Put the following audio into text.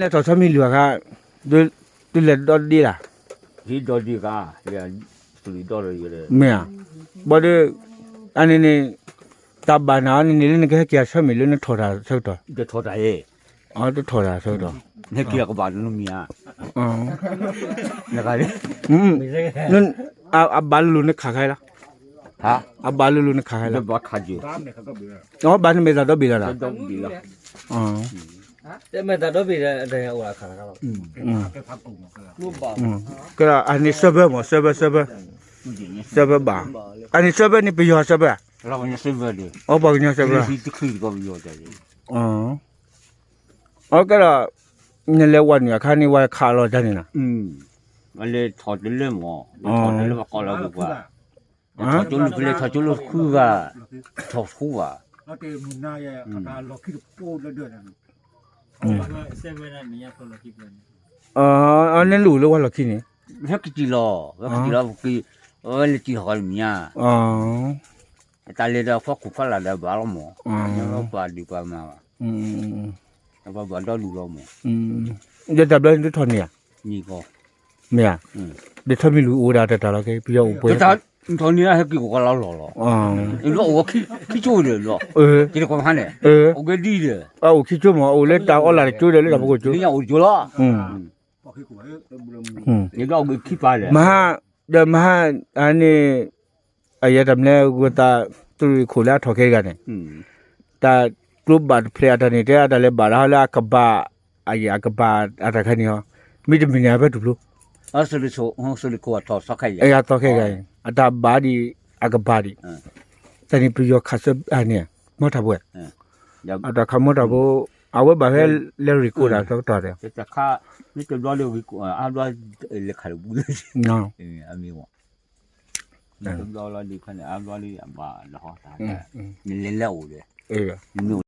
လဲၤထီၣ်ဆီမံၤလုၢ်အခါ, ဒုးလဲၤဒီဒ့လၢ်, မ့ၢ်ဧါ, ဘၣ်ဒီး, အန့ၣ်န့ၣ်, တၢ်ဘၣ်နၤအန့ၣ်န့ၣ်လၢနကဟဲက့ၤအဆၢမုၢ်လၢနထီၣ်တၢ်ဆၢကတီၢ်, တထီၣ်တၢ်အံၤ, တထီၣ်တၢ်ဆၢကတီၢ်, နကဘၣ်နမံၤဧါ, အဘၣ်လိၤလိၤနခးခါလီၤ, အဘၣ်လိၤလိၤနခးခါလီၤ, ဘၣ်နမဲာ်သၣ်ဒီဘ့ၣ်လီၤဒီး, ကဲဒီးအန့ၣ်စၢဖၢမး စၢဖၢ စၢဖၢ, စၢဖၢဘၣ်, အန့ၣ်စၢဖၢန့ၣ်ပယီၤစၢဖၢ, အိ ပှၤကညီစၢဖၢ, အကဲဒီး, နလဲၤဝဲနုာ်အခါန့ၣ် ဝဲခးလီၤတၢ်န့ၣ်နီၤ, လဲၤထီၣ်တလၢမး, လဲၤထီၣ်တလၢပှၤကီၢ်လီၤပှၤ, လဲၤထီၣ်ကၠိလၢခုဘၣ်, ထီၣ်ဆူဘၣ်, အန့ၣ်လူၤလၢဝဲလီၢ်ခံန့ၣ်, ဟဲက့ၤလီၤ, ဝဲက့ၤလီၤ, ဝဲလဲၤက့ၤဟီၣ်ကီးလၢမံၤညါ, တၢ်လဲၤဒီးအဖီခိၣ်ဖီလာ်ဒီးဘၣ်လီၤမး, ပှၤဒုးပှၤမၤဘၣ်, ပှၤဘၣ်ဒီဒူၣ်လီၤမး, ဒီးတၢ်ဘျီန့ၣ်တထီၣ်န့ၢ်ဧါ, မ့ၢ်ဧါ, ဒီးထီၣ်မံၤလူၤအိၣ်ဒၣ်တၢ်တၢ်လီၤက့ၤ ပယီၤအိၣ်ပှဲၤ, ထီၣ်န့ၢ်ဟဲက့ၤအိၣ်ကလီလီၢ်လီၤ, အိၣ်ခံကၠိဒီးလီၤ, က့ၤတကွၢ်ဖးန့ၣ်, အိၣ်က့ၤဒ်ဒီး, အိၣ်ခံကၠိမး အိၣ်လၢတၢ်အီလၢ်တကၠိဒီးလၢတၢ်ဖီခိၣ်ကၠိ, အိၣ်ကၠိလီၤ, မဟါ, ဒီးမဟါ, အန့ၣ်, အယဲတၢ်မနုၤဝဲသး, တရူးခိၣ်လၢအထီၣ်ခဲအံၤန့ၣ်, တၢ်ကျိဘၣ်တဖျဲးအတၢ်န့ၣ် တဲအတၢ်လဲၤဘၣ်ဒၣ်ဟီလၢအကဘၣ်, အယဲအကဘၣ်အတၢ်ခဲန့ၣ်ဟီ, မ့တမ့ၢ်န့ၣ်အဖဲတဖျိ, အယဲအသီခဲဂၤအံၤ အတၢ်ဘၣ်ဒံး, အကဘၣ်ဒံး, တၢ်န့ၣ်ပယီၤခးစၢန့ၣ်, မီၢ်ထၢ်ပှဲၤ, အတၢ်ခးမီၢ်ထၢ်ဖိ, အဝဲဘၣ်ဖဲလဲၤရံၣ်ကိးတၢ်ဆၢကတီၢ်ဒီး, တဘျီလၢ, အါဘျီ, လဲၤခးတဘူၣ်လၢ, အမ့ၢ်ဝဲ တဘျီလီၤဒုးခါန့ၣ် အါဘျီလံ အဘၣ်လီၤဟီတၢ်, နလဲၤလဲၤအိၣ်ဒီး, နမ့ၢ်